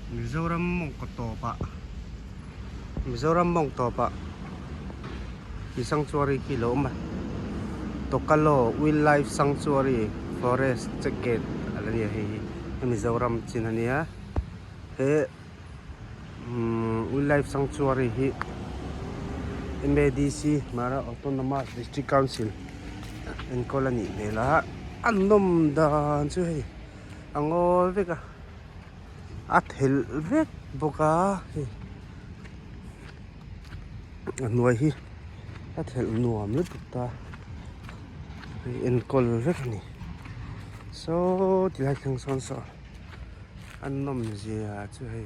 Mizoram mawngkaw tawpah Mizoram mawng tawpah khi sanctuary khi lo awm a Tokalo Wildlife Sanctuary Forest check gate a la nia hei hi hei Mizoram chin a nia he umm Wildlife Sanctuary hi M A D C Mara Autonomous District Council enkawl a nih hmel a a nawm dan chu hei a ngawl vek a. A thelh vek bawk a hei a hnuai hi a thelh nuam lutuk ta hei enkawl vek a ni saw tilai thleng sawn saw a nawm zia chu hei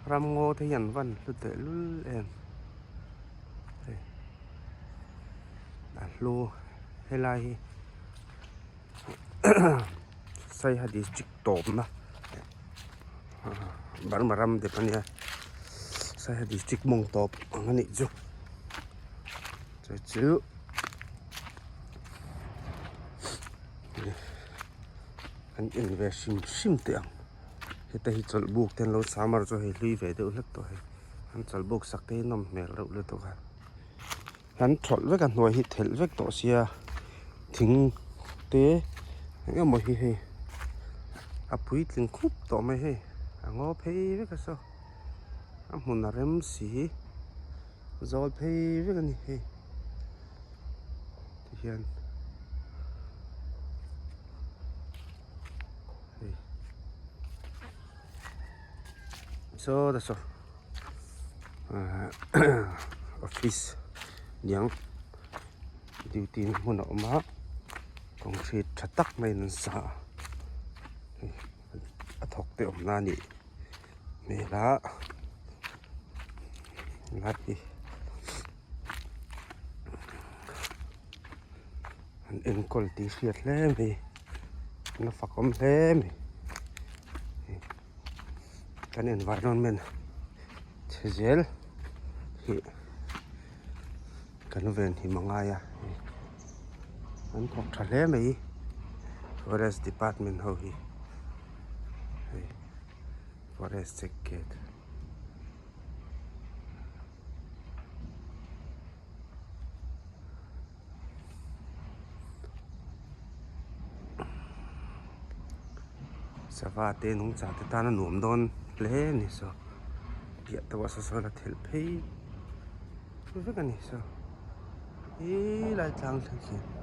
ramngaw te hi an van hlu teh lul em hei a hlu helai hi. Saiha district tawpna Burma ram dep ania Saiha district mawng tawp ang anih chu chu chu an en ve hrim hrim teh ang heta hi chawlhbuk te an lo cham a chu hei hlui ve deuh hlek tawh hei an chawlhbuk sak te hi nawm hmel reuh lutuk a. Kan thawlh vek a hnuai hi thelh vek tawh sia thing te eng emaw hi hei a puitling khup tawh mai hei a ngaw phei vek a saw a hmun a rem si zawl phei vek a ni hei tihian hei saw ta saw. Office niang duty na hmun a awm a concrete tha tak maiin an sa a hei a thawk te awm na a nih hmel a helai hi an enkawl tih hriat hle mai an la fakawm hle mai. Kan environment chhe zel hi kan venhim a ngai a an thawk tha hle mai forest department ho hi hei forest check gate. Sava te nungcha te tan a nuam dawn hle a ni saw piah deuh ah saw sawn a thelh phei vek a ni saw helai tlang thleng khian.